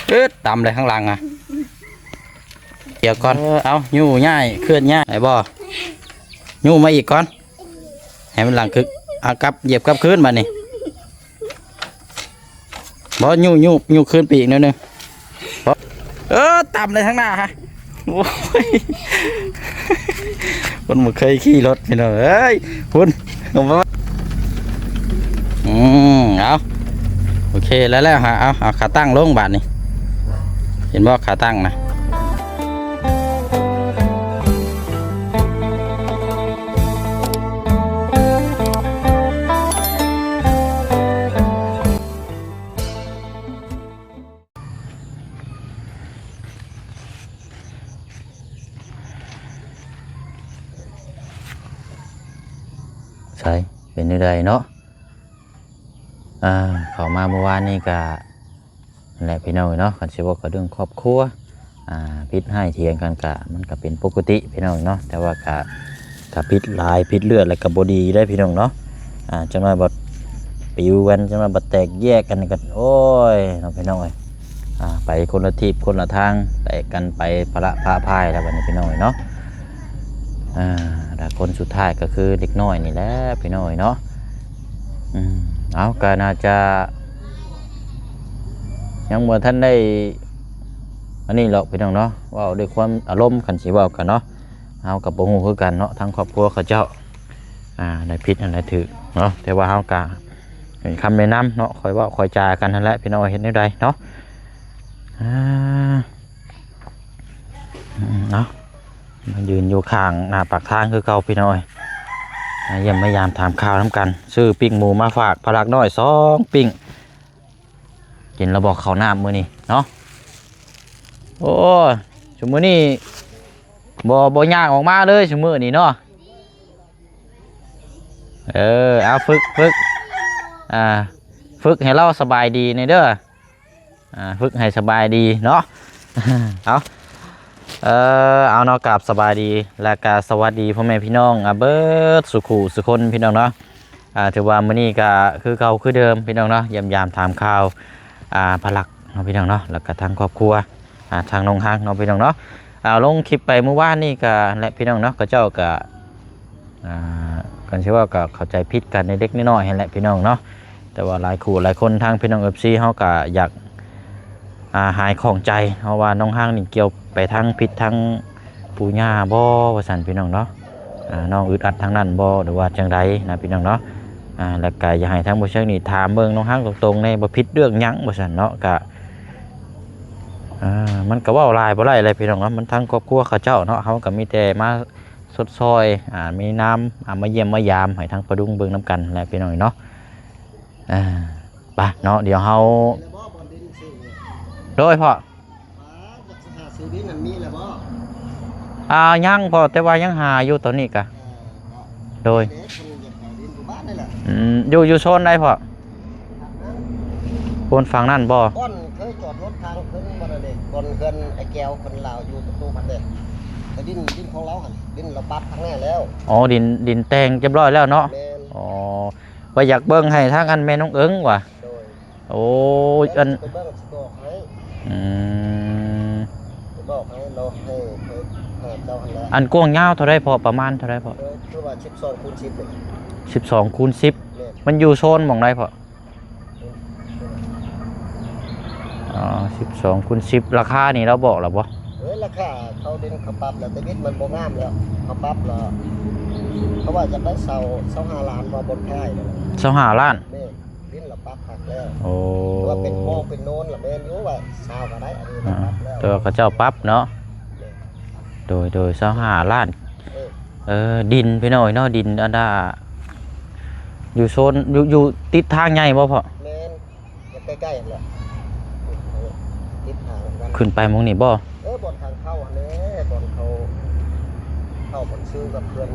ເອີດ ຕຳເລີຍຂ້າງຫຼັງອະ. ດຽວກ່ອນ ເອີ ເອົາ ຍູ້ຍ້າຍ ເຄື່ອນຍ້າຍໄດ້ບໍ່? ຍູ້ມາອີກກ່ອນ ໃຫ້ມັນຫຼັງຄື ເອົາ ກັບ ຢຽບກັບຄືນບາດນີ້. ບໍ່ ຍູ້ ຍູ້ ຍູ້ຄືນໄປອີກໜ້ອຍໜຶ່ງ. ບໍ່ ເອີ ຕຳເລີຍທາງໜ້າຮະ. ໂອ້ຍ ຄົນບໍ່ເຄີຍຂີ່ລົດພີ່ນ້ອງເອີຍ ພຸ້ນ. ອືມ ເອົາ ໂອເຄແລ້ວ ແລ້ວຫາ ເອົາ ເອົາຂາຕັ້ງລົງບາດນີ້ ເຫັນບໍ່ ຂາຕັ້ງນະ. ໃສ ເປັນແນວໃດເນາະ? ອ່າ ເຂົ້າມາມື້ວານນີ້ກະ ນັ້ນແຫຼະພີ່ນ້ອງເນາະ ຄັນຊິເວົ້າກັນເລື່ອງຄອບຄົວ ອ່າ ຜິດຮ້າຍຖຽງກັນກະ ມັນກະເປັນປົກກະຕິພີ່ນ້ອງເນາະ. ແຕ່ວ່າກະ ຖ້າຜິດຫຼາຍຜິດເລືອດແລ້ວກະບໍ່ດີເດ້ພີ່ນ້ອງເນາະ. ອ່າ ຈັກໜ້ອຍບັດປິວກັນ ຈັກໜ້ອຍບັດແຕກແຍກກັນນີ້ກະ ໂອ້ຍ ເນາະພີ່ນ້ອງເອີຍ. ອ່າ ໄປຄົນລະທີບຄົນລະທາງ ແຕກກັນໄປພະລະພະພາຍແລ້ວບັດນີ້ພີ່ນ້ອງເອີຍເນາະ. ອ່າ ແລະຄົນສຸດທ້າຍກະຄືເດັກນ້ອຍນີ້ແຫຼະພີ່ນ້ອງເອີຍເນາະ. ອືມ ເອົາ ກະໜ້າຈະ ຍັງບໍ່ທັນໄດ້ອັນນີ້ຫຼອກພີ່ນ້ອງເນາະ ເວົ້າດ້ວຍຄວາມອາລົມ ຄັນຊິເວົ້າກັນເນາະ. ເຮົາກະບໍ່ຮູ້ຄືກັນເນາະ ທາງຄອບຄົວເຂົາເຈົ້າ ອ່າ ໄດ້ຜິດອັນໃດຖືກເນາະ. ແຕ່ວ່າເຮົາກະໃຫ້ຄຳແນະນຳເນາະ ຄ່ອຍເວົ້າຄ່ອຍຈາກັນຫັ້ນແຫຼະພີ່ນ້ອງ ເຮັດແນວໃດເນາະ. ອ່າ ເນາະ ມາຢືນຢູ່ຂ້າງໜ້າປາກທາງຄືເກົ່າພີ່ນ້ອງເອີຍ ມາຢ້ຽມມາຢາມຖາມຂ່າວນຳກັນ. ຊື້ປີ້ງໝູມາຝາກພະລັກນ້ອຍສອງປີ້ງ ກິນແລ້ວບໍ່ເຂົ້ານ້ຳມື້ນີ້ເນາະ? ໂອ້ຍ ຊຸມື້ນີ້ບໍ່ ບໍ່ຍ່າງອອກມາເລີຍຊຸມື້ນີ້ເນາະ. ເອີ ເອົາ ຝຶກ ຝຶກ ອ່າ ຝຶກໃຫ້ລາວສະບາຍດີແດ່ເດີ້. ອ່າ ຝຶກໃຫ້ສະບາຍດີເນາະ. ເອົາ ເອີ ເອົາເນາະ ກາບສະບາຍດີ ແລະກະສະຫວັດດີພໍ່ແມ່ພີ່ນ້ອງ ອ່າ ເບິດສູ່ຄູ່ສູ່ຄົນພີ່ນ້ອງເນາະ. ອ່າ ຖືວ່າມື້ນີ້ກະຄືເກົ່າຄືເດີມພີ່ນ້ອງເນາະ ຢ້ຽມຢາມຖາມຂ່າວ ອ່າ ພະລັກເນາະພີ່ນ້ອງເນາະ ແລ້ວກະທາງຄອບຄົວ ອ່າ ທາງນ້ອງຮັກເນາະພີ່ນ້ອງເນາະ. ອ່າ ລົງຄລິບໄປມື້ວານນີ້ກະແຫຼະພີ່ນ້ອງເນາະ ເຂົາເຈົ້າກະ ອ່າ ຄັນຊິເວົ້າກະເຂົ້າໃຈຜິດກັນເລັກໆນ້ອຍໆຫັ້ນແຫຼະພີ່ນ້ອງເນາະ. ແຕ່ວ່າຫຼາຍຄູ່ຫຼາຍຄົນ ທາງພີ່ນ້ອງເອັຟຊີເຮົາກະຢາກ ອ່າ ຫາຍຂ້ອງໃຈ ເຮົາວ່ານ້ອງຮັກນີ້ກ່ຽວໄປທາງຜິດທາງປູ່ຍ່າບໍ່ວ່າຊັ້ນພີ່ນ້ອງເນາະ. ອ່າ ນ້ອງອຶດອັດທາງນັ້ນບໍ່ ຫຼືວ່າຈັ່ງໃດນະພີ່ນ້ອງເນາະ. ອ່າ ແລ້ວກະຢາກໃຫ້ທາງບໍ່ເຊີງນີ້ຖາມເບິ່ງນ້ອງຮັກຕົງໆແດ່ ບໍ່ຜິດເລື່ອງຫຍັງວ່າຊັ້ນເນາະ. ກະ ອ່າ ມັນກະເວົ້າຫຼາຍບໍ່ໄດ້ແຫຼະພີ່ນ້ອງເນາະ ມັນທາງຄອບຄົວເຂົາເຈົ້າເນາະ. ເຮົາກະມີແຕ່ມາຊົດຊ່ອຍ ອ່າ ມີນາມ ອ່າ ມາຢ້ຽມມາຢາມໃຫ້ທາງປະດຸງເບິ່ງນຳກັນແຫຼະພີ່ນ້ອງເນາະ. ອ່າ ໄປເນາະ ດຽວເຮົາ ໂດຍພໍ່ ອ່າ ຍັງພໍ່ ແຕ່ວ່າຍັງຫາຢູ່ຕອນນີ້ກະ ໂດຍ ອືມ ຢູ່ ຢູ່ໂຊນໃດພໍ່? ໂຊນຝັ່ງນັ້ນບໍ່? ບ່ອນເຄີຍຈອດລົດທາງຂຶ້ນບ່ອນນັ້ນເດ້ ບ່ອນເຮືອນອ້າຍແກ້ວຄົນລາວຢູ່ປະຕູພັນເດ້. ແຕ່ດິນ ດິນຂອງລາວຫັ້ນ ດິນລາວປັບທາງໜ້າແລ້ວ. ອໍ ດິນ ດິນແຕ່ງຮຽບຮ້ອຍແລ້ວເນາະ. ແມ່ນ. ອໍ ວ່າຢາກເບິ່ງໃຫ້ທາງອັນແມ່ນ້ອງເອິງວ່າ. ໂດຍ. ໂອ້ຍ ອັນ ໄປເບິ່ງ ຊິບອກໃຫ້. ອືມ ຊິບອກໃຫ້ ລາວໃຫ້ ໃຫ້ ໃຫ້ເຈົ້າຫັ້ນແຫຼະ. ອັນກວ້າງຍາວເທົ່າໃດພໍ່? ປະມານເທົ່າໃດພໍ່? ເອີ ຄືວ່າສິບສອງຄູນສິບເດ້. ສິບສອງຄູນສິບ. ແມ່ນ. ມັນຢູ່ໂຊນໝ່ອງໃດພໍ່? ອໍ ສິບສອງຄູນສິບ. ລາຄານີ້ລາວບອກແລ້ວບໍ່? ເອີ ລາຄາເຂົາດິນເຂົາປັບແລ້ວ ແຕ່ດິນມັນບໍ່ງາມແລ້ວ ເຂົາປັບແລ້ວ ເຂົາວ່າຈະໄປເຊົ່າ ຊາວຫ້າລ້ານ ວ່າບ່ອນຂາຍ. ຊາວຫ້າລ້ານ. ແມ່ນ. ດິນລະປັບຄັກແລ້ວ. ໂອ້ ວ່າເປັນບໍ່ເປັນໂນນລະແມ່ນຢູ່ວ່າຊາວກະໄດ້ ອັນນີ້ລະປັບແລ້ວ. ແຕ່ວ່າເຂົາເຈົ້າປັບເນາະ. ໂດຍ ໂດຍ ຊາວຫ້າລ້ານ. ເອີ ເອີ ດິນພີ່ນ້ອງເນາະ ດິນອັນດາ ຢູ່ໂຊນ ຢູ່ ຢູ່ຕິດທາງໃຫຍ່ບໍ່ພໍ່? ແມ່ນ ໃກ້ໆຫັ້ນແຫຼະ ຕິດທາງກັນ. ຂຶ້ນໄປໝ່ອງນີ້ບໍ່? ເອີ ບ່ອນທາງເຂົ້າຫັ້ນແຫຼະ ບ່ອນເຂົາ ເຂົ້າບ່ອນຊື່ກັບເຮືອນ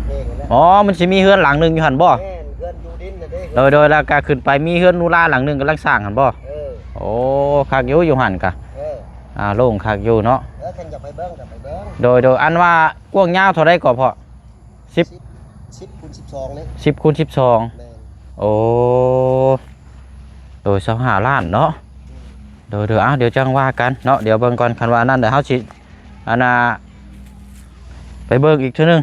ເອງຫັ້ນແຫຼະ. ອໍ ມັນຊິມີເຮືອນຫຼັງໜຶ່ງຢູ່ຫັ້ນບໍ່? ແມ່ນ ເຮືອນຢູ່ດິນຫັ້ນເດ້. ໂດຍ ໂດຍ ແລ້ວກະຂຶ້ນໄປມີເຮືອນໜູລາຫຼັງໜຶ່ງກຳລັງສ້າງຫັ້ນບໍ່? ເອີ ໂອ້ ຄັກຢູ່ ຢູ່ຫັ້ນກະ. ເອີ ອ່າ ໂລ່ງຄັກຢູ່ເນາະ. ເອີ ຄັນຢາກໄປເບິ່ງກະໄປເບິ່ງ. ໂດຍ ໂດຍ ອັນວ່າກວ້າງຍາວເທົ່າໃດກໍພໍ? ສິບ ສິບ ສິບຄູນສິບສອງນີ້. ສິບຄູນສິບສອງ. ແມ່ນ. ໂອ້ ໂດຍ ຊາວຫ້າລ້ານເນາະ. ອືມ ໂດຍໆ ເອົາ ດຽວຈັ່ງວ່າກັນເນາະ ດຽວເບິ່ງກ່ອນ ຄັນວ່າອັນນັ້ນ ດຽວເຮົາຊິ ອັນນ່າ ໄປເບິ່ງອີກເທື່ອໜຶ່ງ.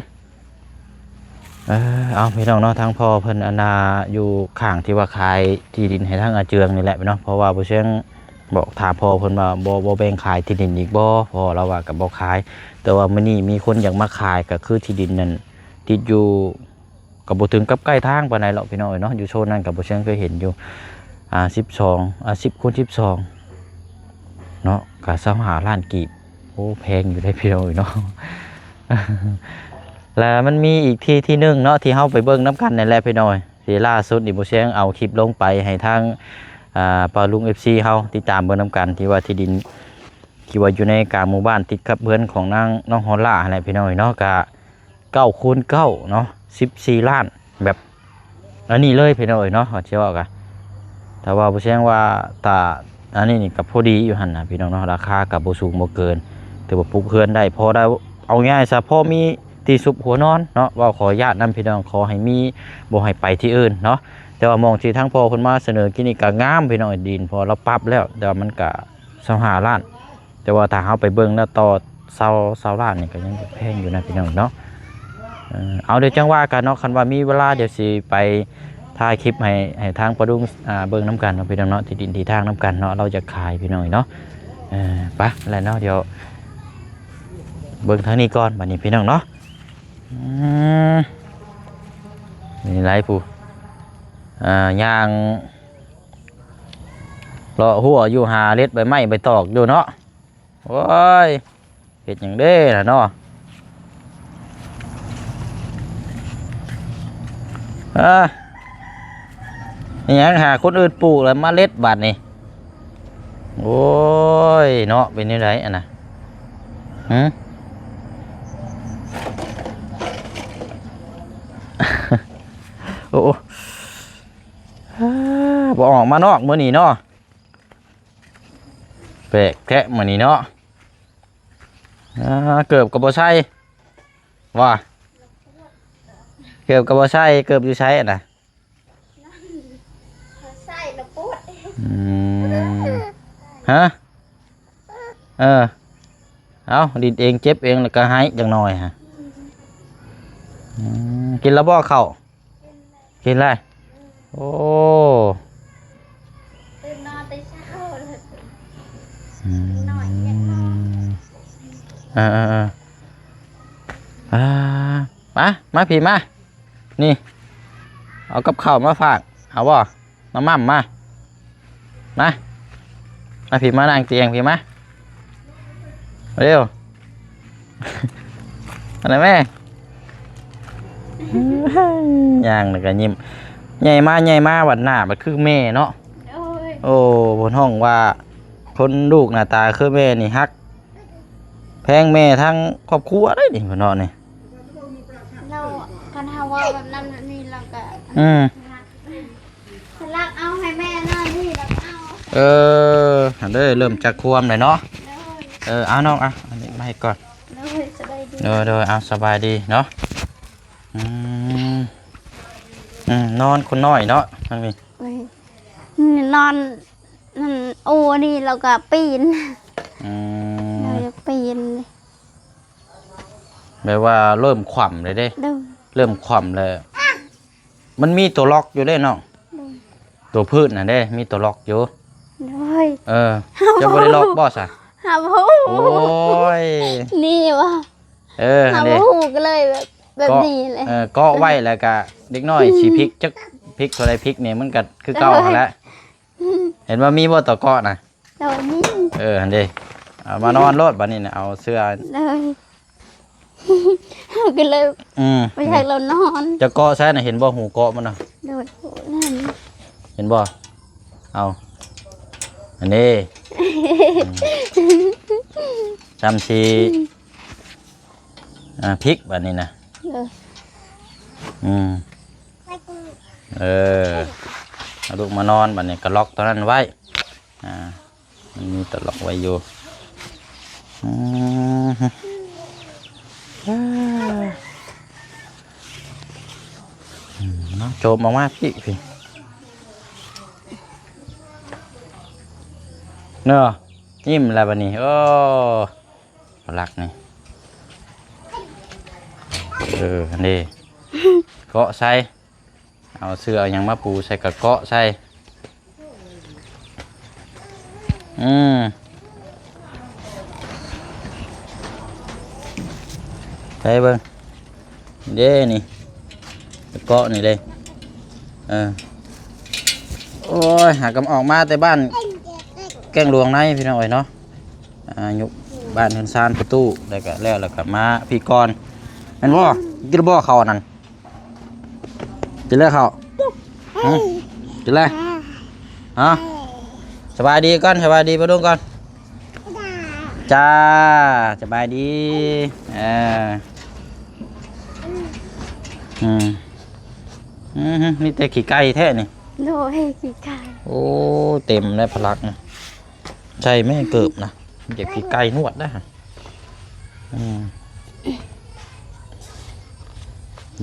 ເອີ ເອົາ ພີ່ນ້ອງເນາະ ທາງພໍ່ເພິ່ນ ອັນນ່າ ຢູ່ຂ້າງທີ່ວ່າຂາຍທີ່ດິນໃຫ້ທາງອາເຈືອງນີ້ແຫຼະເນາະ ເພາະວ່າບໍ່ຊຽງບອກຖາມພໍ່ເພິ່ນວ່າ ບໍ່ ບໍ່ແບ່ງຂາຍທີ່ດິນອີກບໍ່? ພໍ່ລາວວ່າກໍບໍ່ຂາຍ ແຕ່ວ່າມື້ນີ້ມີຄົນຢາກມາຂາຍ ກໍຄືທີ່ດິນນັ້ນຕິດຢູ່ ກໍບໍ່ເຖິງກັບໃກ້ທາງປານໃດຫຼອກ ພີ່ນ້ອງເອີຍເນາະ ຢູ່ໂຊນນັ້ນກໍບໍ່ຊຽງເຄີຍເຫັນຢູ່ ອ່າ ສິບສອງ ອ່າ ສິບຄູນສິບສອງເນາະ ກໍຊາວຫ້າລ້ານກີບ. ໂອ້ ແພງຢູ່ເດ້ພີ່ນ້ອງເອີຍເນາະ. ແລ້ວມັນມີອີກທີ່ ທີ່ໜຶ່ງເນາະ ທີ່ເຮົາໄປເບິ່ງນຳກັນນັ້ນແຫຼະພີ່ນ້ອງເອີຍ ທີ່ລ່າສຸດນີ້ບໍ່ຊຽງເອົາຄລິບລົງໄປໃຫ້ທາງ ອ່າ ປ້າລຸງ ເອັຟຊີ ເຮົາຕິດຕາມເບິ່ງນຳກັນ ທີ່ວ່າທີ່ດິນທີ່ວ່າຢູ່ໃນກາງໝູ່ບ້ານ ຕິດກັບເຮືອນຂອງນາງ ນ້ອງຮອນລ່າຫັ້ນແຫຼະພີ່ນ້ອງເອີຍເນາະ ກະ ເກົ້າຄູນເກົ້າເນາະ ສິບສີ່ລ້ານ ແບບອັນນີ້ເລີຍພີ່ນ້ອງເອີຍເນາະ ວ່າຊິເວົ້າກະ ຖ້າວ່າບໍ່ແຊງວ່າ ຖ້າອັນນີ້ນີ້ກໍພໍດີຢູ່ຫັ້ນນະພີ່ນ້ອງເນາະ ລາຄາກໍບໍ່ສູງບໍ່ເກີນ ຖືວ່າປຸກເຮືອນໄດ້ ພໍໄດ້ ເອົາງ່າຍຊະ ພໍມີທີ່ຊຸບຫົວນອນເນາະ ເວົ້າຂໍອະນຸຍາດນຳພີ່ນ້ອງ ຂໍໃຫ້ມີ ບໍ່ໃຫ້ໄປທີ່ອື່ນເນາະ ແຕ່ວ່າໝ່ອງທີ່ທາງພໍ່ເພິ່ນມາສະເໜີກີ້ນີ້ກໍງາມພີ່ນ້ອງ ດິນ ເພາະວ່າລາວປັບແລ້ວ ແຕ່ວ່າມັນກໍຊາວຫ້າລ້ານ ແຕ່ວ່າຖ້າເຮົາໄປເບິ່ງແລ້ວຕໍ່ຊາວ ຊາວລ້ານນີ້ກໍຍັງແພງຢູ່ນະພີ່ນ້ອງເນາະ ເອີ ເອົາ ດຽວຈັ່ງວ່າກັນເນາະ ຄັນວ່າມີເວລາດຽວຊິໄປຖ່າຍຄລິບໃຫ້ ໃຫ້ທາງປ້າລຸງ ອ່າ ເບິ່ງນຳກັນເນາະພີ່ນ້ອງເນາະ ທີ່ດິນທີ່ທາງນຳກັນເນາະ ລາວຢາກຂາຍພີ່ນ້ອງເນາະ ເອີ ໄປແລ້ວເນາະ ດຽວເບິ່ງທາງນີ້ກ່ອນບາດນີ້ພີ່ນ້ອງເນາະ ອືມ ນີ້ຫຼາຍຜູ້ ອ່າ ຍ່າງ ເລາະຮົ້ວຢູ່ ຫາເລັດໃບໄມ້ໃບຕອກຢູ່ເນາະ ໂອ້ຍ ເຮັດຫຍັງເດ້ລະເນາະ ເອີ ອີຫຍັງຫາຄົນອື່ນປູກແລ້ວມາເລັດບາດນີ້ ໂອ້ຍ ເນາະ ເປັນແນວໃດອັນນະ ຫື ໂອ້ ບໍ່ອອກມານອກມື້ນີ້ເນາະ ແປກແທ້ມື້ນີ້ເນາະ ອ່າ ເກີບກໍບໍ່ໃສ່ ວ່າ ເກີບກໍບໍ່ໃສ່ ເກີບຢູ່ໃສນະ ໃສ່ລະປົດ ອືມ ຮະ ເອີ ເອົາ ດິດເອງເຈັບເອງ ແລ້ວກໍໃຫ້ຈັກໜ້ອຍຫະ ອືມ ກິນແລ້ວບໍ່ເຂົ້າ? ກິນແລ້ວ ໂອ້ ຕື່ນນອນແຕ່ເຊົ້າເລີຍ ອືມ ນ້ອຍຢາກນອນ ເອີໆໆ ອ່າ ມາ ມາພີ້ມາ ນີ້ ເອົາກັບເຂົ້າມາຝາກ ເອົາບໍ່? ມາໝ້ຳມາ ມາ ມາພີ້ ມານັ່ງຕຽງພີ້ ມາ ເລັວ ອັນນັ້ນແມ່ ຍ່າງແລ້ວກໍຍິ້ມ ໃຫຍ່ມາ ໃຫຍ່ມາບັດໜ້າບັດຄືແມ່ເນາະ ໂດຍ ໂອ້ ເພິ່ນຮ້ອງວ່າ ຄົນລູກໜ້າຕາຄືແມ່ນີ້ຮັກແພງແມ່ທັງຄອບຄົວເດ້ນີ້ ເພິ່ນເນາະນີ້ ລາວ ຄັນເຮົາເວົ້າແບບນັ້ນແບບນີ້ ລາວກໍ ອືມ ລັກເອົາໃຫ້ແມ່ນອນນີ້ ລັກເອົາ ເອີ ຫັ້ນເດີ ເລີ່ມຈັກຄວາມແລ້ວເນາະ ໂດຍ ເອີ ເອົານ້ອງ ເອົາອັນນີ້ມາໃຫ້ກ່ອນ ໂດຍ ສະບາຍດີ ໂດຍ ໂດຍ ເອົາ ສະບາຍດີເນາະ ອືມ ອືມ ນອນຄົນນ້ອຍເນາະ ທາງນີ້ ໂອ້ຍ ນອນ ອັນ ໂອ້ ອັນນີ້ ລາວກໍປີນ ອືມ ລາວຢາກປີນ ແບບວ່າເລີ່ມຂວ້ຳເລີຍເດ້ ໂດຍ ເລີ່ມຂວ້ຳແລ້ວ ມັນມີຕົວລັອກຢູ່ເດ້ນ້ອງ ໂດຍ ຕົວພື້ນຫັ້ນເດ້ ມີຕົວລັອກຢູ່ ໂດຍ ເອີ ເຈົ້າບໍ່ໄດ້ລັອກບໍ່ຊະ? ຫາບໍ່ຮູ້ ໂອ້ຍ ນີ້ບໍ່ ເອີ ເຮົາ ຫັ້ນເດ້ ບໍ່ຮູ້ກໍເລີຍແບບ ແບບນີ້ແຫຼະ ເອີ ເກາະໄວ້ແລ້ວກະເດັກນ້ອຍຊິພິກ ຈັກພິກເທົ່າໃດພິກນີ້ ມັນກະຄືເກົ່າຫັ້ນແຫຼະ ເຫັນວ່າມີບໍ່ຕົວເກາະນະ? ໂດຍ ມີ ເອີ ຫັ້ນເດ້ ເອົາມານອນໂລດບາດນີ້ນະ ເອົາເສື່ອ ໂດຍ ເຮົາກໍເລີຍ ອືມ ບໍ່ຢາກລາວນອນ ຈະເກາະໃສ່ນະ ເຫັນບໍ່ ຫູເກາະມັນນະ ໂດຍ ເຫັນບໍ່ ເອົາ ອັນນີ້ ອືມ ຊ່ຳຊິ ອ່າ ພິກບາດນີ້ນະ ໂດຍ ອືມ ເອີ ເອົາລູກມານອນບາດນີ້ກໍລັອກຕົວນັ້ນໄວ້ ອ່າ ມັນມີຕົວລັອກໄວ້ຢູ່ ອືມ ອືມ ເນາະ ໂຈມອອກມາພີ້ ພີ້ ອືມ ເນາະ ຍິ້ມແລ້ວບັດນີ້. ໂອ້ ລັກນີ້ ເອີ ອັນນີ້ ເກາະໃສ່ ເອົາເສື່ອເອົາຫຍັງມາປູໃສ່ ກະເກາະໃສ່. ອືມ ໃສ່ເບິ່ງ ເດ້ນີ້ ເກາະນີ້ເດ້. ເອີ ໂອ້ຍ ຫາກຳອອກມາແຕ່ບ້ານແກ້ງຫຼວງໃນ ພີ່ນ້ອງເອີຍເນາະ. ອ່າ ຍົກບ້ານເຮືອນຊານປະຕູ ແລ້ວກະ ແລ້ວ ແລ້ວກະມາພີ້ກ່ອນ ແມ່ນບໍ່? ກິນແລ້ວບໍ່ເຂົ້າອັນນັ້ນ? ກິນແລ້ວເຂົ້າ? ຫຶ? ກິນແລ້ວ? ຮະ? ສະບາຍດີກ່ອນ ສະບາຍດີປ້າລຸງກ່ອນ. ຈ້າ ສະບາຍດີ. ເອີ ອືມ ອືມ ມີແຕ່ຂີ້ໄກ່ແທ້ນີ້. ໂດຍ ຂີ້ໄກ່. ໂອ້ ເຕັມແລ້ວພະລັກນະ. ໃສ່ແມ່ເກີບນະ ຢຽບຂີ້ໄກ່ນວດນະ. ອືມ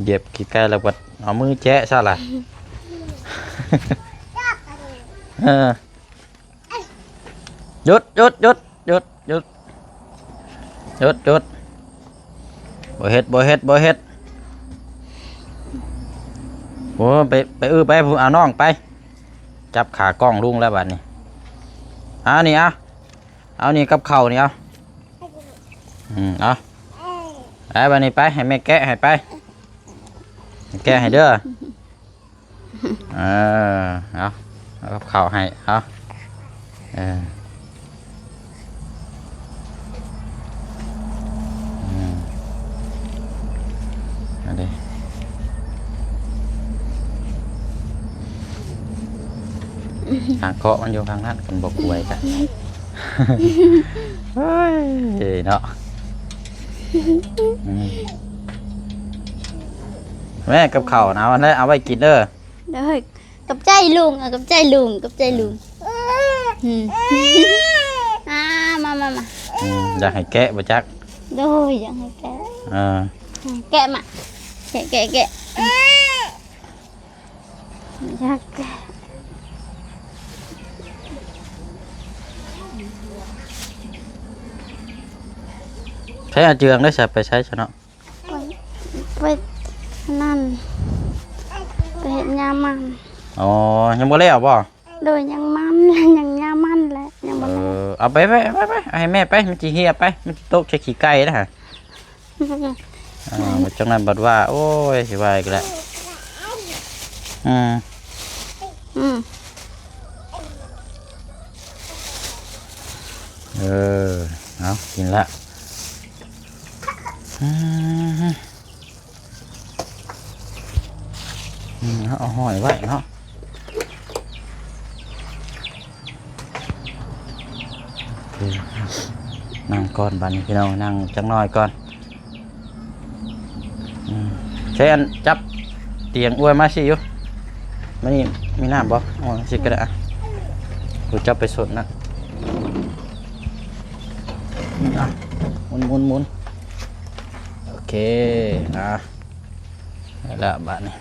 ຢຽບຂີ້ໄກ່ແລ້ວກໍເອົາມືແຈະຊະລະ. ເອີ ຢຸດ ຢຸດ ຢຸດ ຢຸດ ຢຸດ ຢຸດ ຢຸດ ບໍ່ເຮັດ ບໍ່ເຮັດ ບໍ່ເຮັດ. ໂອ້ ໄປ ໄປ ເອີ ໄປ ເອົານ້ອງໄປ. ຈັບຂາກ້ອງລຸງແລ້ວບາດນີ້. ເອົານີ້ ເອົາ ເອົານີ້ກັບເຂົ້ານີ້ ເອົາ ອືມ ເອົາ ໄປບາດນີ້ ໄປ ໃຫ້ແມ່ແກະໃຫ້ ໄປ ແກະໃຫ້ເດີ. ເອີ ເອົາ ເອົາກັບເຂົ້າໃຫ້ ເອົາ ເອີ. ອືມ ອັນນີ້ ທາງເຄາະມັນຢູ່ທາງນັ້ນ ມັນບໍ່ກວຍກະ ເຮີ້ຍ ເນາະ. ອືມ ແມ່ ກັບເຂົ້ານະ ເອົາອັນນັ້ນ ເອົາໄວ້ກິນເດີ. ໂດຍ ຂອບໃຈລຸງ ຂອບໃຈລຸງ ຂອບໃຈລຸງ. ອືມ ອືມ ອ່າ ມາ ມາ ມາ. ອືມ ຢາກໃຫ້ແກະບໍ່ຈັກ? ໂດຍ ຢາກໃຫ້ແກະ. ເອີ ແກະມາ ແກະ ແກະ ແກະ. ຢາກແກະ. ໃຊ້ອາເຈືອງໄດ້ສະ ໄປໃຊ້ຊະເນາະ? ໄປ ໄປນັ້ນ ໄປເຮັດຫຍ້າມັນ. ອໍ ຍັງບໍ່ແລ້ວບໍ່? ໂດຍ ຍັງມັນ ຍັງຫຍ້າມັນແຫຼະ ຍັງບໍ່ແລ້ວ. ເອີ ເອົາໄປ ໄປ ໄປ ໄປ ໃຫ້ແມ່ໄປ ມັນຊິເຫ່ຍໄປ ມັນຊິຕົກໃສ່ຂີ້ໄກ່ເດ້. ອ່າ ບັດຈັ່ງນັ້ນບັດວ່າ ໂອ້ຍ ຊິວ່າອີກແລ້ວ. ອືມ ອືມ ເອີ ເອົາ ກິນລະ. ອືມ ອືມ ເຮົາເອົາຫ້ອຍໄວ້ເນາະ. ໂອເຄ ນັ່ງກ່ອນບາດນີ້ພີ່ນ້ອງ ນັ່ງຈັກໜ້ອຍກ່ອນ. ອືມ ໃຊ້ອັນຈັບຕຽງອວຍມາຊິຢູ່ ມານີ້ ມີນ້ຳບໍ່? ເອົາຊິກະໄດ້ ອະ ກູຈັບໄປສົດນະ. ອືມ ອ່ະ ໝຸນໆໆ ໂອເຄ ອ່ະ ໄດ້ລະບາດນີ້.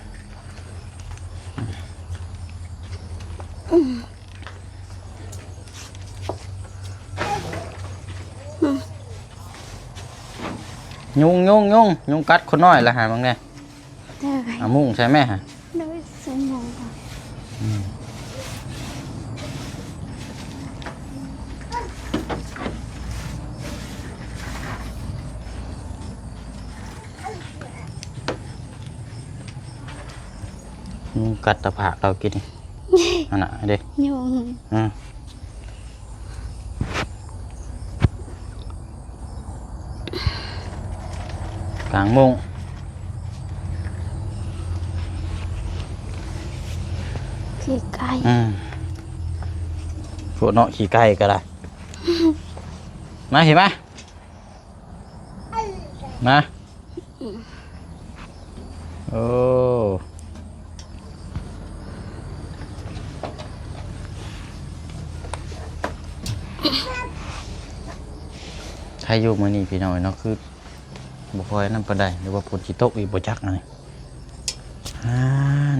ຍຸງ ຍຸງ ຍຸງ ຍຸງກັດຄົນນ້ອຍລະຫາເບິ່ງແດ່. ໂດຍ ເອົາມຸ້ງໃສ່ແມ່ຫາ. ໂດຍ ໃສ່ມຸ້ງກ່ອນ. ອືມ ຍຸງກັດຕາຜາກລາວກິນນີ້. ຫັ້ນນະເດ້ ຍຸງ. ອືມ ກາງມຸ້ງ ຂີ້ໄກ່. ອືມ ພວກເນາະ ຂີ້ໄກ່ກໍໄດ້. ມາ ເຫັນມາ ມາ. ໂອ້ ໄທຢູ່ມື້ນີ້ພີ່ນ້ອງເນາະ ຄືບໍ່ຄ່ອຍນັ້ນປານໃດ ຫຼືວ່າຝົນຊິຕົກອີກບໍ່ຈັກອັນນີ້. ອ່າ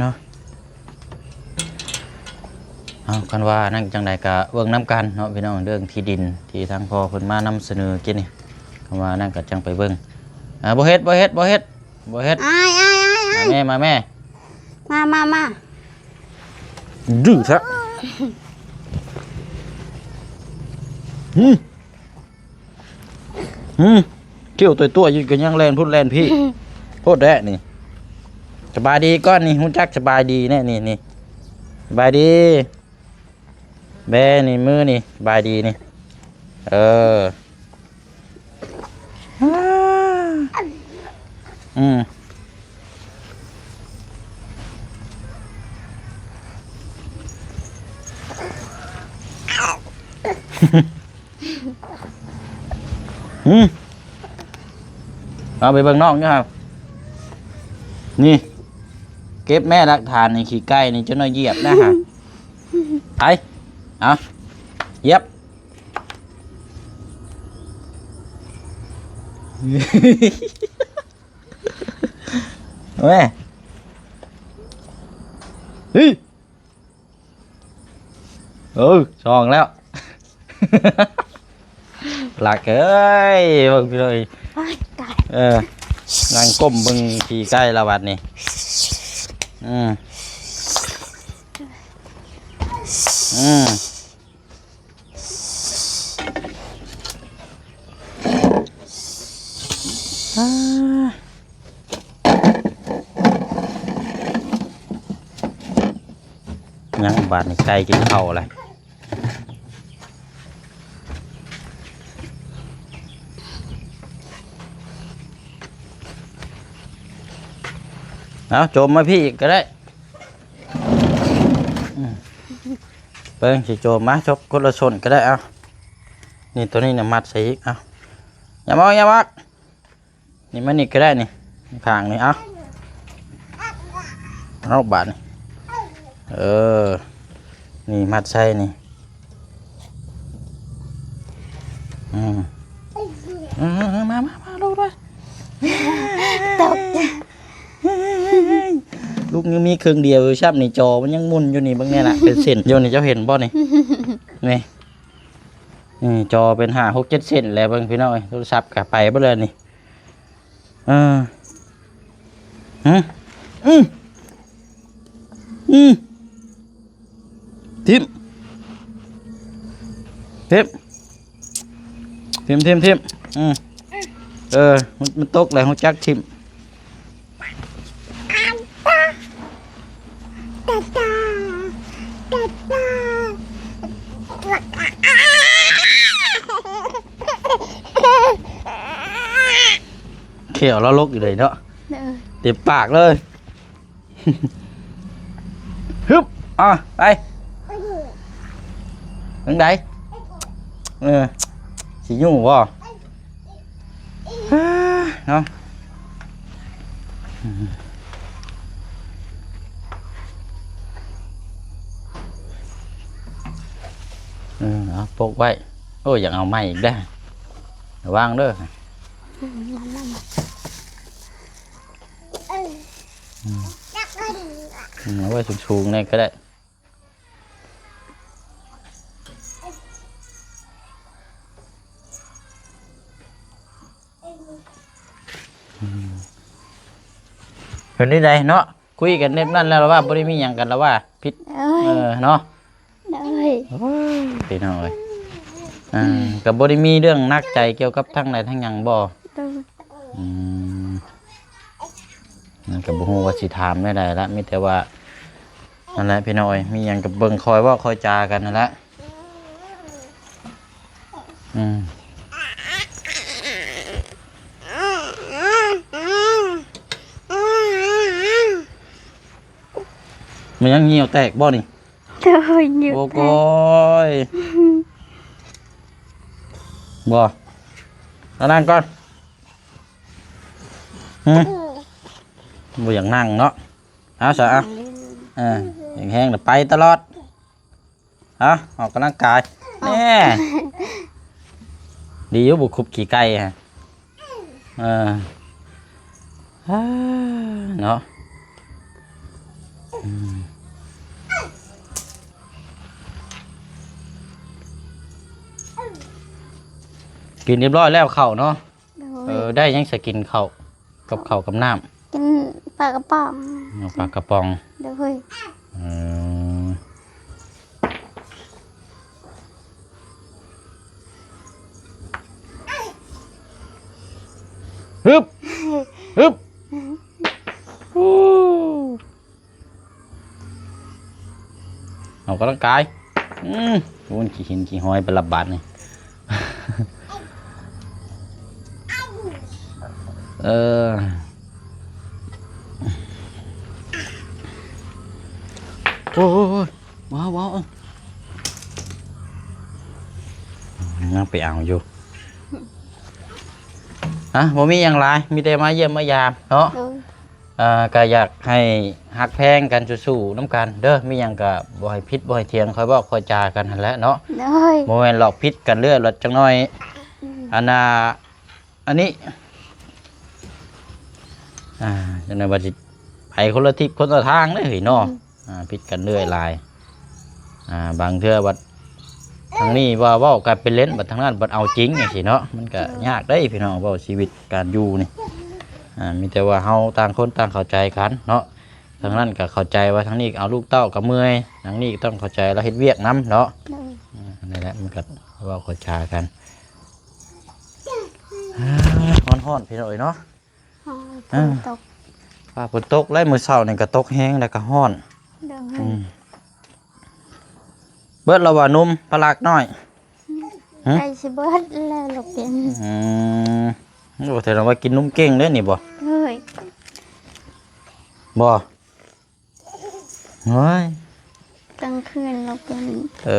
ເນາະ. ເອົາ ຄັນວ່ານັ້ນຈັ່ງໃດກະເບິ່ງນຳກັນເນາະພີ່ນ້ອງ ເລື່ອງທີ່ດິນທີ່ທາງພໍ່ເພິ່ນມານຳສະເໜີກີ້ນີ້ ຄັນວ່ານັ້ນກະຈັ່ງໄປເບິ່ງ. ອ່າ ບໍ່ເຮັດ ບໍ່ເຮັດ ບໍ່ເຮັດ ບໍ່ເຮັດ ອ້າຍ ອ້າຍ ອ້າຍ ອ້າຍ ມາແມ່ ມາແມ່ ມາ ມາ ມາ ດື້ແທ້. ຫືມ ຫືມ ຄິ້ວຕົວໆຢູ່ກໍຍັງແລ່ນພຸ້ນແລ່ນພີ້ ໂພດແທ້ນີ້. ສະບາຍດີກ່ອນນີ້ ຮູ້ຈັກສະບາຍດີແນ່ນີ້ ນີ້ ສະບາຍດີ. ແບນີ້ ມືນີ້ ສະບາຍດີນີ້ ເອີ ອືມ ຫືມ ເອົາໄປເບິ່ງນ້ອງຢູ່ຫັ້ນ ນີ້ ເກັບແມ່ຫຼັກຖານນີ້ ຂີ້ໄກ່ນີ້ ເຈົ້ານ້ອຍຢຽບນະຫະ ໄປ ເອົາ ຢຽບ ແມ່ ເຮີ້ຍ. ເອີ ຊ່ອງແລ້ວ ຫຼັກເອີຍ ເບິ່ງພີ່ນ້ອງເອີຍ ໂອ້ຍ ຕາຍ ເອີ ນັ່ງກົ້ມເບິ່ງຂີ້ໄກ່ລະບັດນີ້ ອືມ ອືມ. ຍັງບາດນີ້ ໄກ່ກິນເຂົ້າແລ້ວ ເອົາ ໂຈມມາພີ້ອີກກໍໄດ້ ອືມ. ເບິ່ງຊິໂຈມ ມາ ຈົບຄົນລະຊົນກໍໄດ້ ເອົາ ນີ້ ໂຕນີ້ນະ ມັດໃສ່ອີກ ເອົາ ຢ່າມາ ຢ່າມາ ນີ້ ມານີ້ກໍໄດ້ນີ້ ຂ້າງນີ້ ເອົາ ເອົາ ບາດນີ້ ເອີ ນີ້ ມັດໃສ່ນີ້ ອືມ ເອີ ມາ ມາ ມາ ລູກ ມາ ຕົກ ລູກຍັງມີເຄິ່ງດຽວຢູ່ຊ້ຳນີ້ ຈໍມັນຍັງໝຸ່ນຢູ່ນີ້ ເບິ່ງແນ່ລະ ເປັນເສັ້ນຢູ່ນີ້ ເຈົ້າເຫັນບໍ່ນີ້? ນີ້ ນີ້ ຈໍເປັນຫ້າ ຫົກ ເຈັດເສັ້ນແລ້ວ ເບິ່ງພີ່ນ້ອງເອີຍ ໂທລະສັບກໍໄປເບິດແລ້ວນີ້ ເອີ ຫື ອື ອື ຖິ້ມ ຖິ້ມ ຖິ້ມ ຖິ້ມ ອື ເອີ ມັນ ມັນຕົກແລ້ວ ຮູ້ຈັກຖິ້ມ ແຂ້ວລາວລົກຢູ່ເລີຍເນາະ ເອີ ເຕັມປາກເລີຍ. ຮຶບ ອ່ະ ໄປ ທາງໃດ? ເອີ ຊິຢູ່ບໍ່? ເນາະ ເອີ ເອົາປົກໄວ້. ໂອ້ຍ ຢາກເອົາໃໝ່ອີກເດີ້ ລະວັງເດີ້. ອືມ ອືມ ເອົາໄວ້ສູງໆແດ່ກໍໄດ້. ອືມ ເປັນຈັ່ງໃດເນາະ? ຄຸຍກັນແບບນັ້ນແລ້ວລະວ່າ ບໍ່ໄດ້ມີຫຍັງກັນລະວ່າ ຜິດ ເອີຍ ເອີ ເນາະ. ໂດຍ ໂອ້ຍ ພີ່ນ້ອງເອີຍ ອ່າ ກໍບໍ່ໄດ້ມີເລື່ອງໜັກໃຈກ່ຽວກັບທາງໃດທາງຫຍັງບໍ່? ໂດຍ ອືມ ນັ້ນກໍບໍ່ຮູ້ວ່າຊິຖາມແນວໃດລະ ມີແຕ່ວ່າ ນັ້ນແຫຼະພີ່ນ້ອງເອີຍ ມີຫຍັງກໍເບິ່ງຄອຍເວົ້າຄອຍຈາກັນນັ້ນແຫຼະ. ອືມ ແມ່ນຫຍັງ ຫຽວແຕກບໍ່ນີ້? ໂດຍ ຫຍິວແຕກ ໂອ້ໂກຍ ບໍ່ ເອົານັ່ງກ່ອນ. ຫຶ ບໍ່ຢາກນັ່ງເນາະ. ເອົາຊະ ເອົາ ເອີ ແຮງໆ ແລ້ວໄປຕະຫຼອດ. ເອົາ ອອກກຳລັງກາຍ ເອົາ ແນ່ ດີຢູ່ບໍ່ຄຸບຂີ້ໄກ່ຫັ້ນ. ເອີ ເນາະ ອືມ. ກິນຮຽບຮ້ອຍແລ້ວເຂົ້າເນາະ. ໂດຍ ເອີ ໄດ້ຫຍັງສະກິນເຂົ້າ ກັບເຂົ້າກັບນ້ຳ? ກິນປາກະປ໋ອງ. ເອົາປາກະປ໋ອງ. ໂດຍ ເອີ ຮຶບ ຮຶບ ອອກກຳລັງກາຍ. ອືມ ໂອ້ຍ ຂີ້ຫີນຂີ້ຫອຍໄປລະບາດນີ້. ເອີ ໂອ້ຍ ວ້າວໆ ຍັງໄປເອົາຢູ່. ຮະ ບໍ່ມີຫຍັງຫຼາຍ ມີແຕ່ມາຢ້ຽມມາຢາມເນາະ. ໂດຍ ອ່າ ກໍຢາກໃຫ້ຮັກແພງກັນ ສູ້ໆນຳກັນເດີ. ມີຫຍັງກໍບໍ່ໃຫ້ຜິດບໍ່ໃຫ້ຖຽງ ຄ່ອຍເວົ້າຄ່ອຍຈາກັນຫັ້ນແຫຼະເນາະ. ໂດຍ ບໍ່ແມ່ນລອກຜິດກັນເລື້ອຍ ລອກຈັກໜ້ອຍ ອືມ ອັນນ່າ ອັນນີ້ ອ່າ ຈັ່ງໃດວ່າຊິໄປຄົນລະທິດຄົນລະທາງເດ້ເຮີ້ຍເນາະ. ອືມ ອ່າ ຜິດກັນເລື້ອຍຫຼາຍ. ອ່າ ບາງເທື່ອບັດທາງນີ້ວ່າເວົ້າກັນເປັນເຫຼັ້ນ ບັດທາງນັ້ນບັດເອົາຈິງຈັ່ງຊີ້ເນາະ. ມັນກະ ໂດຍ ຍາກເດ້ພີ່ນ້ອງ ເວົ້າຊີວິດການຢູ່ນີ້. ອ່າ ມີແຕ່ວ່າເຮົາຕ່າງຄົນຕ່າງເຂົ້າໃຈກັນເນາະ. ທາງນັ້ນກະເຂົ້າໃຈວ່າທາງນີ້ເອົາລູກເຕົ້າກະເມື່ອຍ ທາງນີ້ຕ້ອງເຂົ້າໃຈລາວເຮັດວຽກນຳເນາະ. ໂດຍ ອ່າ ນັ້ນແຫຼະ ມັນກະເວົ້າເຂົ້າຈາກັນ. ຮ້ອນໆ ພີ່ນ້ອງເອີຍເນາະ. ຮ້ອນ ເອີ ຝົນຕົກ ຟ້າຝົນຕົກ ແລະມື້ເຊົ້ານີ້ກໍຕົກແຮງ ແລ້ວກໍຮ້ອນ. ໂດຍ ອືມ ເບິດແລ້ວວ່ານົມປາລັກນ້ອຍ? ຫຶ ໃກ້ຊິເບິດແລ້ວລູກເປັນ. ອືມ ໂອ້ ແສດງວ່າກິນນົມເກັ່ງເດ້ນີ້ບໍ່? ໂດຍ ບໍ່ ໂອ້ຍ ກາງຄືນລາວເປັນ. ເອີ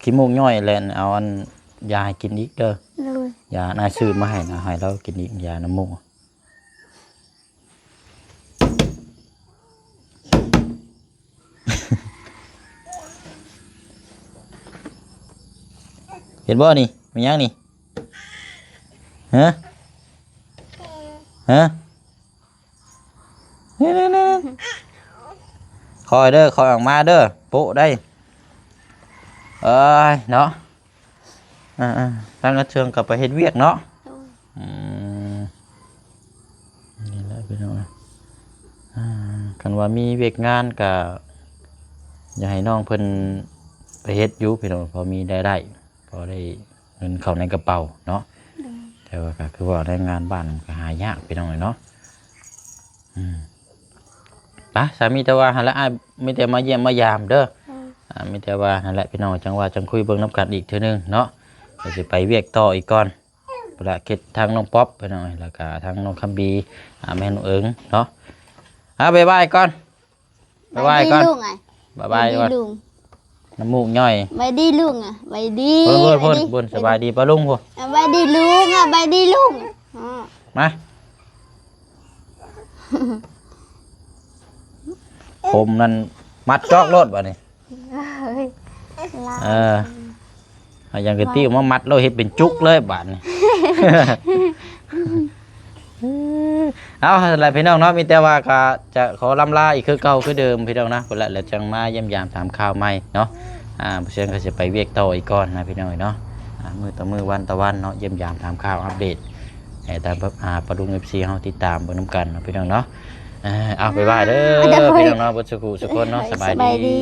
ຂີ້ມູກຍ້ອຍແຫຼະ ເອົາອັນຢາໃຫ້ກິນອີກເດີ. ໂດຍ ຢາອ້າຍຊື້ມາໃຫ້ນະ ໃຫ້ລາວກິນອີກ ຢານ້ຳມູກ. ເຫັນບໍ່ນີ້? ແມ່ນຫຍັງນີ້? ຮະ? ຮະ? ນີ້ໆໆ ຄ່ອຍເດີ ຄ່ອຍອອກມາເດີ ໂປະໄດ໋. ເອີຍ ເນາະ ອ່າໆ ທາງກະເຊື່ອງກໍໄປເຮັດວຽກເນາະ. ໂດຍ ອືມ ນີ້ແຫຼະພີ່ນ້ອງເອີຍ ອ່າ ຄັນວ່າມີວຽກງານກໍຢາກໃຫ້ນ້ອງເພິ່ນໄປເຮັດຢູ່ພີ່ນ້ອງ ພໍມີລາຍໄດ້ ພໍໄດ້ ເງິນເຂົ້າໃນກະເປົາເນາະ. ໂດຍ ແຕ່ວ່າກໍຄືວ່າແຮງງານບ້ານມັນກໍຫາຍາກພີ່ນ້ອງເອີຍເນາະ. ອືມ ໄປ ສາ ມີແຕ່ວ່າຫັ້ນແຫຼະ ອ້າຍມີແຕ່ມາຢ້ຽມມາຢາມເດີ. ໂດຍ ອ່າ ມີແຕ່ວ່າຫັ້ນແຫຼະພີ່ນ້ອງ ຈັ່ງວ່າຈັ່ງຄຸຍເບິ່ງນຳກັນອີກເທື່ອໜຶ່ງເນາະ. ກໍຊິໄປວຽກຕໍ່ອີກກ່ອນ ພຸ້ນລະ ເຂດທາງນ້ອງປັອບພີ່ນ້ອງ ແລ້ວກໍທາງນ້ອງຄຳບີ ອ່າ ແມ່ນ້ອງເອີງເນາະ. ອ່າ ບາຍບາຍກ່ອນ. ບາຍບາຍກ່ອນ ບາຍບາຍ ບາຍບາຍກ່ອນ ລຸງ. ນ້ຳມູກຍ້ອຍ ບາຍດີລຸງ ອະ ບາຍດີ. ພຸ້ນ ພຸ້ນ ສະບາຍດີປ້າລຸງພຸ້ນ. ອະ ບາຍດີລຸງ ອະ ບາຍດີລຸງ. ມາ ຜົມນັ້ນມັດຈອກໂລດບາດນີ້. ເອີ ເອົາຫຍັງກະຕິມາມັດໂລດ ເຮັດເປັນຈຸກເລີຍບາດນີ້. ເອົາ ຫັ້ນແຫຼະພີ່ນ້ອງເນາະ ມີແຕ່ວ່າກະຈະຂໍລຳລາອີກຄືເກົ່າຄືເດີມພີ່ນ້ອງນະ ພຸ້ນແຫຼະ ແລ້ວຈັ່ງມາຢ້ຽມຢາມຖາມຂ່າວໃໝ່ເນາະ. ອ່າ ບໍ່ເຊື່ອກໍຊິໄປວຽກຕໍ່ອີກກ່ອນນະພີ່ນ້ອງເອີຍເນາະ. ອ່າ ມື້ຕໍ່ມື້ ວັນຕໍ່ວັນເນາະ ຢ້ຽມຢາມຖາມຂ່າວ ອັບເດດໃຫ້ຕາມ ອ່າ ປ້າລຸງ ເອັຟຊີ ເຮົາຕິດຕາມເບິ່ງນຳກັນເນາະພີ່ນ້ອງເນາະ. ເອີ ເອົາ ບາຍບາຍເດີ ໂດຍ ພີ່ນ້ອງເນາະ ເບິດສູ່ຜູ້ສູ່ຄົນເນາະ. ໂດຍ ສະບາຍດີ ສະບາຍດີ.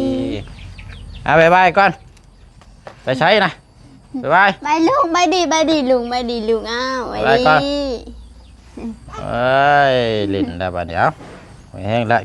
ເອົາ ບາຍບາຍກ່ອນ. ໄປໃສນະ? ບາຍບາຍ ບາຍລຸງ ບາຍດີ ບາຍດີລຸງ ບາຍດີລຸງ. ອ້າວ ບາຍ ບາຍບາຍ ກ່ອນ. ເອີຍ ຫຼິ້ນແລ້ວບາດນີ້ ເອົາ ແຮງແລ້ວ.